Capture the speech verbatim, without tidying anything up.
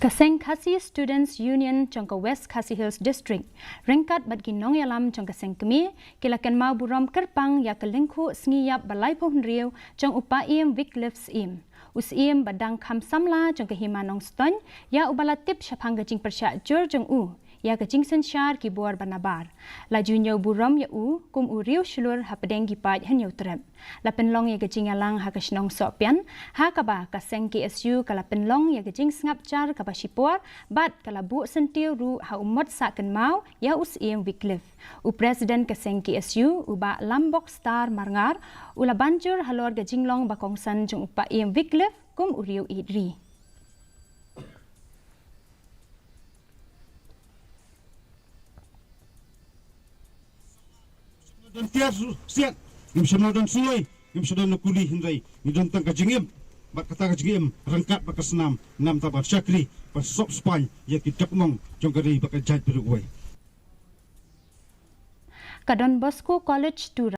Ka seng Khasi Students Union jong ka West Khasi Hills District ryngkat bad ki nongïalam jong ka seng kmie ki la kynmaw burom kyrpang ïa ka lyngkhuh sngi ïap ba laiphew hynriew jong u Paiem Wycliffe Syiem, u Syiem ba dang kham samla jong ka Hima Nongstoiñ, ïa uba la tip shaphang ka jingpyrshah jur jong u ïa ka jingsynshar ki bor ba nabar. La ju ñiew burom ïa u kum u riew shlur hapdeng ki paid Hynñiewtrep. La pynlong ïa ka jingïalang ha ka shnong Sohpian, ha kaba ka seng K S U ka la pynlong ïa ka jingsngap jar kaba shipor bad ka la buh syntiew ruh ha u mot sah kynmaw ïa u Syiem Wycliffe. U President ka seng K S U, u Bah Lambok Star Marngar, u la ban jur halor ka jinglong ba kongsan jong u Paiem Wycliffe kum u riew ïeit ri. Don tiar su-, siat, ngim shym la don suloi, ngim shym don na kuli, hynrei ngi don tang ka jingim. Bad kata ka jingim ryngkat bad ka snam, namar ba shakri, ba sop spaiñ ïa ki dokmong jong ka ri bad ka jaitbynriew kawei. Ka Don Bosco College Tura